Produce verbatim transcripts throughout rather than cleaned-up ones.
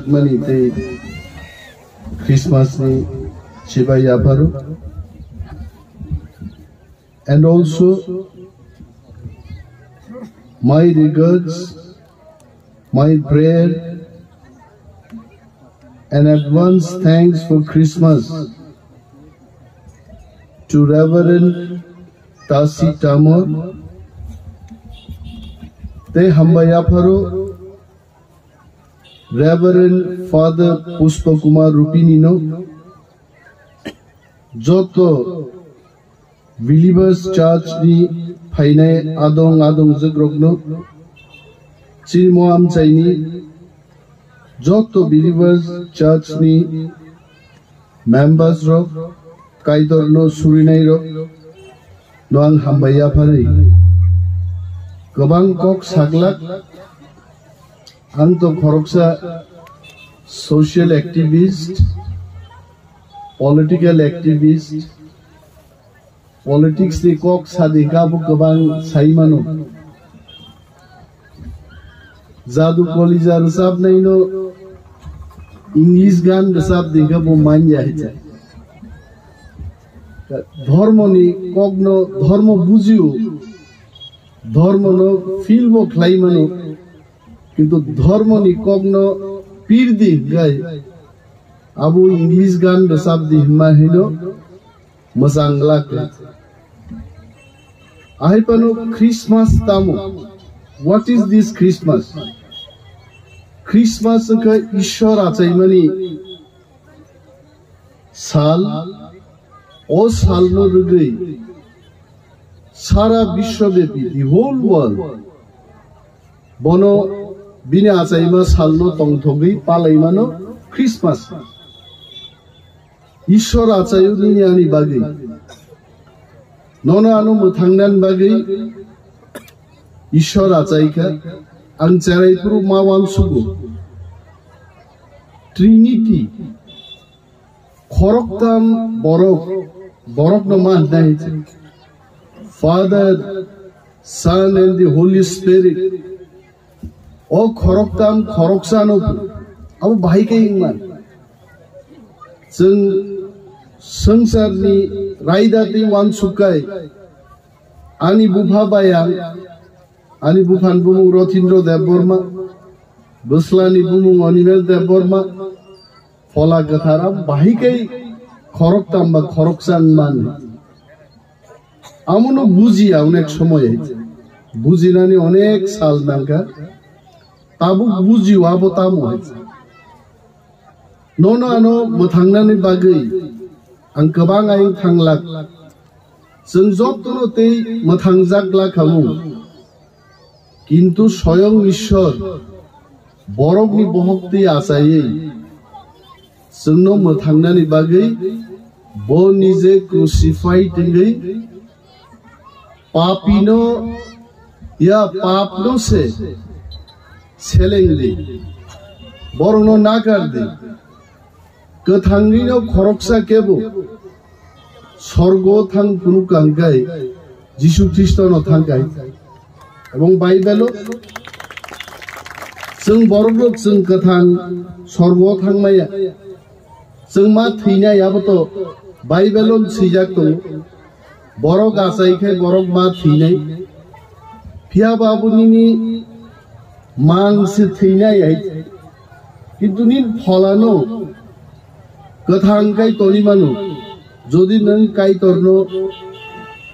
Mani tei Christmas ni chibai yapharo. And also my regards, my prayer, and advance thanks for Christmas to Reverend Tasi Tamor. Tei hambai yapharo Reverend Father Pushpa Kumar Rupini no, joto Believers Church ni phainai adong adong jwkrok no, chini mo amchai ni joto Believers Church ni members rok, Kaitor no surinai rok no ang hambai yapharwi. Kwbang kok saglak, ang to khoroksa social activist, political activist, politics ni kok sadi kabo kwbang sai mano. Jadu Kolija rwchapnaino English gan rwchap dingkha bo manya hai cha. Dhormo ni kokno dhormo bujio, dhormo no feel bo khlai mano, kintu dhormo ni kokno pir di hinkhai abo English gan rwchap di hinma hino mwchang glak khe. Ahai phano Christmas tamo? What is this Christmas? Christmas wngkha Ishwar achaimani sal. O salno rwgwi sara biswabepi, the whole world, bono bini achaima salno tongthogwi palaimano Christmas. Ishwar achaio nini ani bagwi. Nono ano mwthangnani bagwi Ishwar achaikha. Ang cherai phuru ma uansugo. Trinity. Khoroktham borok, borokno ma hwnai? Father, Son and the Holy Spirit. O khoroktham khoroksano abo bahai khe wngmani. Chwng swngcharni raida tei uansukkhai ani bupha bai ang, ani buphani bumung Rothindro Debbarma, bwslani bumung Animesh Debbarma, Phola Kwthar abo bahai khe khoroktham ba khoroksa wngmani. Amono bujiya onek somoy hai. Bujinani onek sal nangkha. Tabuk bujio abo tamo hai. Nono ano mwthangnani bagwi ang kwbang ayang thanglak. Chwng jotono tei mwthangjak glak khamung. Kintu soyong Ishwar borokni bohok twi achaiwi chwngno mwthangnani bagwi bo nije crucified wngwi papino, ya, papno se seleng di, borokno nakar di. Kwthangwino khoroksa kebo sorgo thang phunuk kha hwnkhe Jisu Khristono thang kha. Ebong Baibelo chwng borok rok chwng kwthang sorgo thang maya. Chwng ma thwinai abo to Baibelo swijak tongo. Borok achai khe borok ma thwinai. Phiya ba abo nini mang se thwinai hai. Kintu nini pholano kwthang kai toni mano. Jodi nwng Kaitorno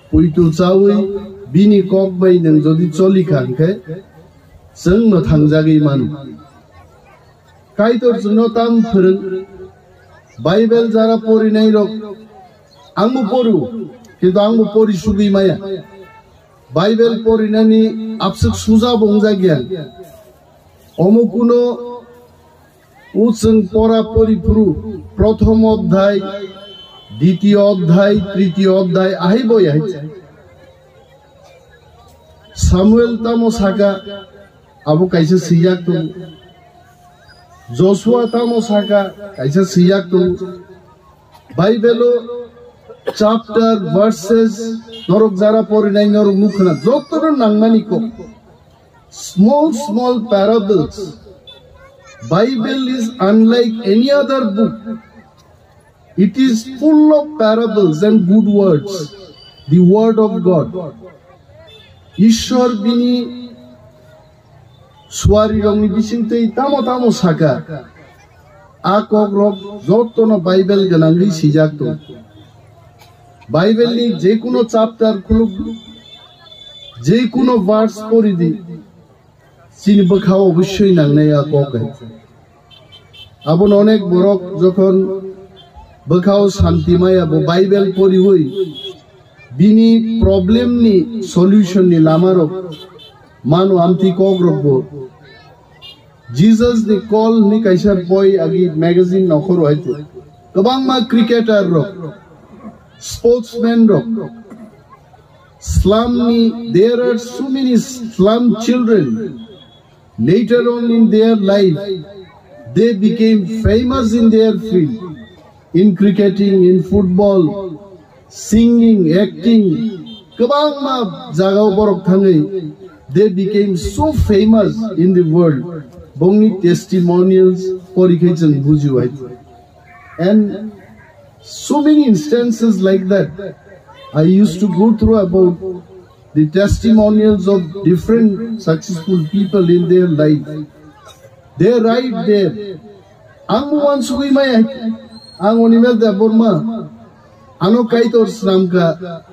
puitu chawi bini kok bai nwng jodi choli kha hwnkhe chwng mwthangjagwi mano. Kaitor chwngno tam phwrwng. Bible jara porinai rok, angbo porio, kintu angbo pori sugwi maya. Bible porinani abswk suja bo wngjakya. Omo kuno o chwng pora pori phuru prothom odhyay, ditiyo odhyay, tritiyo odhyay ahai boi ahai. Samuel tamo saka, abo kaisa swijak tongo. Joshua tamo saka, kaisa swijak tongo. Bible o chapter, verses, norok jara porinai norok nukha na, jotono nangmani kok. Small, small parables. Bible is unlike any other book. It is full of parables and good words. The word of God. Ishwar bini suari rokni bisingtwi tamo tamo saka. A kok rok jotono Bible gwnangwi sijak tong. Bible ni jekuno chapter khuluk, jekuno verse pori di, chini bwkha obossoi nangnai a kok hai. Abono onek borok jokhon bwkhao santi maya bo Bible poriwi bini problem ni solution ni lama rok mano amtwi kok rok bo. Jesus ni Call ni kaisa boi agi magazine nokhoro hai kwbangma cricketer rok, sportsman rok, slum ni, there are so many slum children. Later on in their life, they became famous in their field, in cricketing, in football, singing, acting. Kwbangma jagao borok thangwi, they became so famous in the world. Bongni testimonials pori khe chwng bujiwi. And so many instances like that. I used to go through about the testimonials of different successful people in their life. They write there. Ang mo wansugwi maya, ang Animal Debbarma, ano Kaitor swnamkha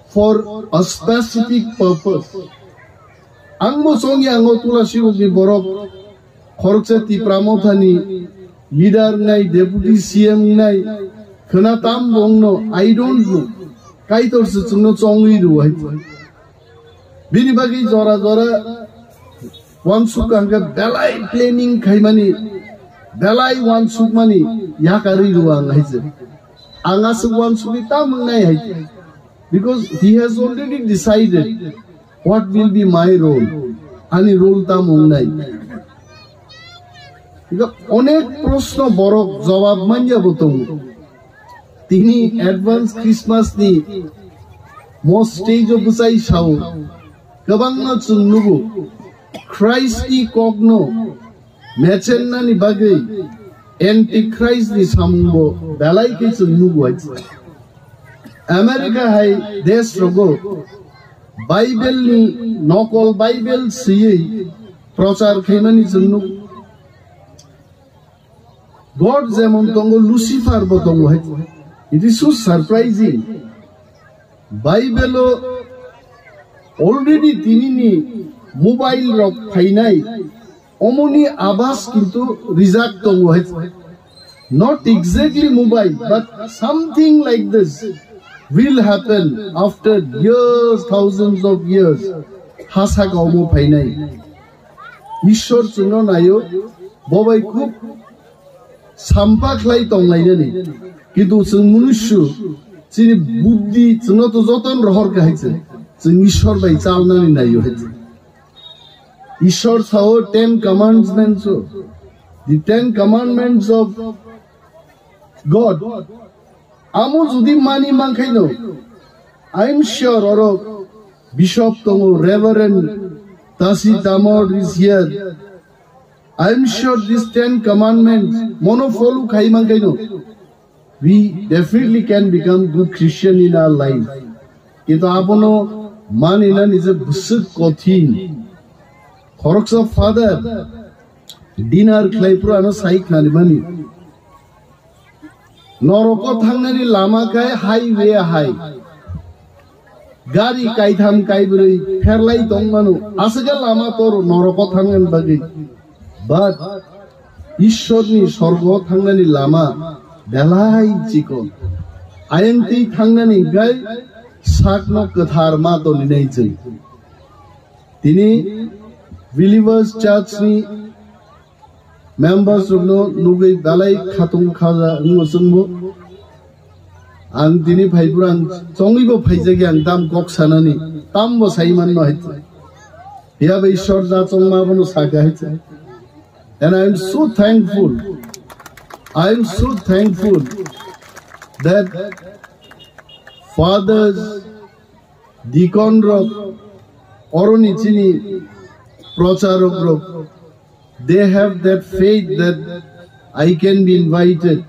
for a specific purpose. Ang mo songya, ang o Tulasi ni borok, khoroksa Tipra Mothani leader nai, deputy C M nai, khwna tam bongno, I don't know. Kaitor se chwngno chongwi rw hai. Bini bagwi jora jora wansuk hwnkhe belai planning khaimani, belai wansukmani yakarwi rw ang hai se. Ang aswk wansugwi tam wngnai hai se. Because he has already decided what will be my role, ani role tam wngnai. Onek proshno borok jawab manya bo tongo. Tini advance Christmas ni mo stage o bwchai sao, kwbangma chwng nugo Christ ni kokno mechennani bagwi Antichrist ni samung bo belai khe chwng nugo hai. America hai desh rogo Bible ni nokol Bible swiwi prochar khaimani chwng nugo. God jemon tongo, Lucifer bo tongo hai. It is so surprising. Bible o already tinini mobile rok phainai, omoni abas kintu rijak tongo hai. Not exactly mobile, but something like this will happen after years, thousands of years. Hasa kaumo phainai. Ishwar chwngno naio, bo bai khub sampa khlai tonglainani. Kintu chwng munusyo, chini buddhi chwngno to joton rohor kha hai se. Chwng Ishwar bai chalnani naio hai se. Ishwar sao Ten Commandments o, the Ten Commandments of God. Amo jodi mani mankhaino, I am sure oro bishop tongo, Reverend Tasi Tamor is here. I am sure these Ten Commandments mono follow khai mankhaino, we definitely can become good Christian in our life. Kintu abono maninani je bwswk kothin. Khoroksa father dinner khlai phuru ano sai khnani mani. Noroko thangnani lama khe highway hai. Gari kaitham kaibrwi pherlai tongmano. Aswkhe lama tor noroko thangnani bagwi. But Ishwarni sorgo thangnani lama belai chikon. Ayangtwi thangnani hwnkhe sakno kwthar ma toninai chwng. Tini Believers Church ni members rokno nugwi belai khatung khaja wngmo chwngmo. Ang tini phaiphuru ang chongwibo phaijagwi ang tam kok sanani, tambo saimanno hai. Phiya bai Ishwar ja chongma abono saka hai. And I am so thankful, I am so thankful that fathers, deacon rok, oroni chini procharok rok, They have that faith that I can be invited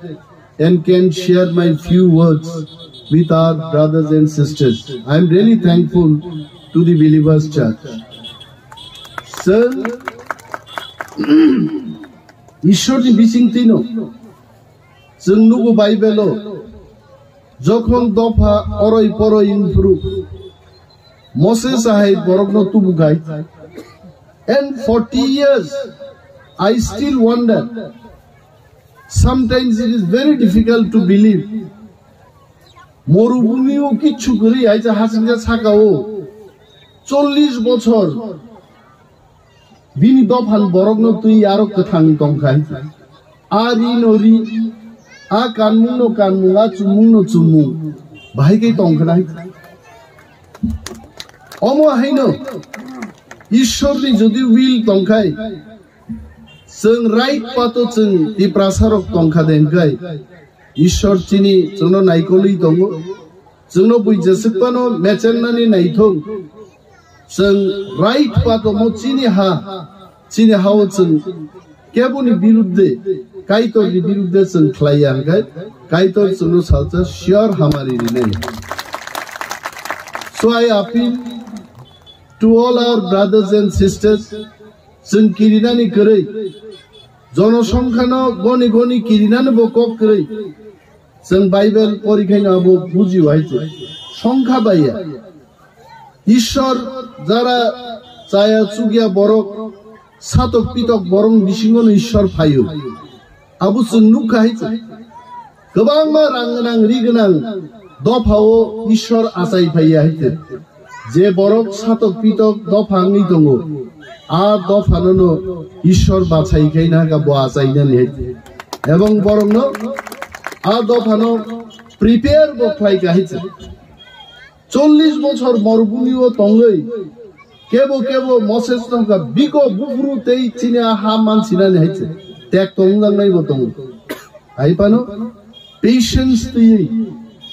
and can share my few words with our brothers and sisters. I am really thankful to the Believers Church. Sir, Ishwarni bisingtwino chwng nugo Bible-o, jokhon dopha oroi poroi wngphuru Moses ahai borokno tubukhai. And forty years, I still wonder. Sometimes it is very difficult to believe. Morubhumi-o kichu kwrwi, aisa hasingja saka-o chollish bochor bini dophan borokno twi aro kwthang tongkhai. A ri no ri, a kanmung no kanmung, a chumung no chumung, bahai khe tongkhnai. Omo haino Ishwarni jodi will tongkhai, chwng right pato chwng Tiprasarok tongkha de hwnkhe, Ishwar chini chwngno naikolwi tongo. Chwngno bui jeswk phano mechennani naithok. Chwng right pato mo chini ha, chini hao chwng keboni birudde, Kaitorni birudde chwng khlaiya hwnkhe, Kaitor chwngno salsa sure hamari rinai. So I appeal to all our brothers and sisters, chwng kirinani kwrwi, jonosongkhano goni goni kirinani bo kok kwrwi. Chwng Bible pori khaino abo buji wai se. Songkha baiya. Ishwar jara chaya chugya borok, satok pitok borok bisingo no Ishwar phaio. Abo chwng nukha hai se. Kwbangma rang gwnang, ri gwnang dophao Ishwar achai phaiya hai se. Je borok satok pitok dopha wngwi tongo, a dophanono Ishwar bachai khaina kha bo achainani hai. Ebong borokno a dophano prepare bo khlai kha hai se. Chollish bochor morubhumio tongwi kebo kebo Moses tongkha, biko buphuru tei chini a ha mansinani hai se. Tek tongjaknai bo tongo. Hai phano patience twiwi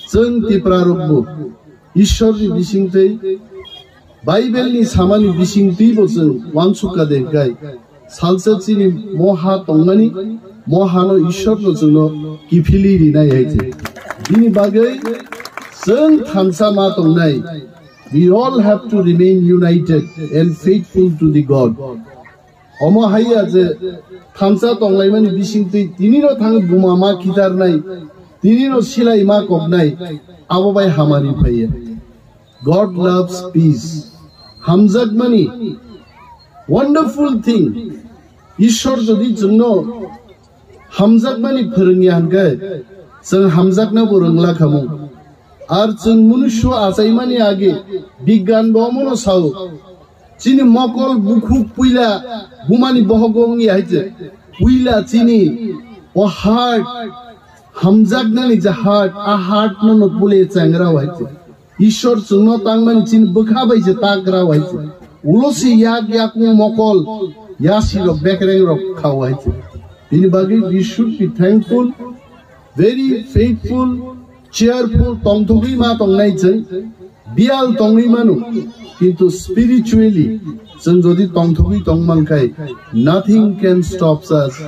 chwng Tipra rokbo Ishwarni bisingtwi, Bible ni samani bisingtwi bo chwng uansukha de hwnkhe, salsa chini moha tongmani, mohano Ishwarno chwngno kiphilwi rinai hai se. Bini bagwi chwng thansa ma tongnai. We all have to remain united and faithful to the God. Omo haiya je thansa tonglaimani bisingtwi tinino thang buma ma kitarnai, tinino silai ma koknai, abo bai hamari phaiya. God loves peace. Hamjakmani, wonderful thing. Ishwar jodi chwngno hamjakmani phwrwngya hwnkhe, chwng hamjakna bo rwngla khamu. Ar chwng munusyo achaimani age bigyan bo omono sao. Chini mokol bukhuk puila bumani bohogo wngya hai se. Puila chini o heart hamjaknani je heart, a heart no no pule changra hai se. Ishwar chwngno tangmani chini bwkha bai se tagra hai se. Ulo se yak yakung mokol yasi rok bekreng rok khao hai se. Bini bagwi we should be thankful, very faithful, cheerful tongthogwi ma tongnai chwng, biyal tongwi mano, kintu spiritually chwng jodi tongthogwi tongman khai, nothing can stop us.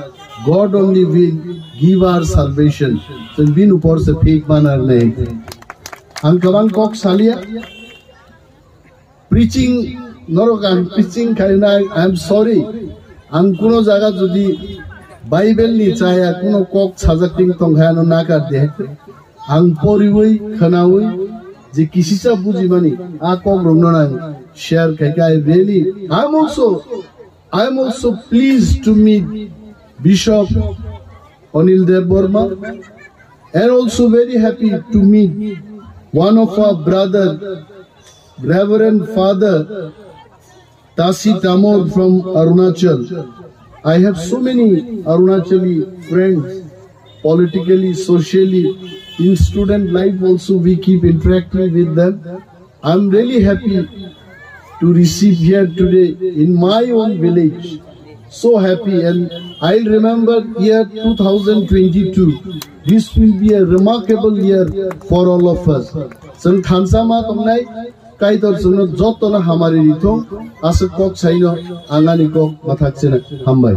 God only will give our salvation. Chwng bini upor se phik manar nei. Ang kwbang kok salia. Preaching, norok ang preaching khaina, I am sorry. Ang kuno jaga jodi Bible ni chaya kuno kok sajak ting tong kha ano nakar de. Ang poriwi, khwnawi, je kisisa bujimani, a kok rokno ang share khai kha. I really, I am also, I am also pleased to meet Bishop Anil Dev Burma and also very happy to meet one of our brother, Reverend Father Tasi Tamor from Arunachal. I have so many Arunachali friends, politically, socially, in student life also we keep interacting with them. I'm really happy to receive here today in my own village. So happy, and I'll remember year two thousand twenty-two. This will be a remarkable year for all of us. Chwng thansa ma tongnai, Kaitor chwngno jotono hamari rithung, aswk kok saino ang ani kok mathak chwna hambai.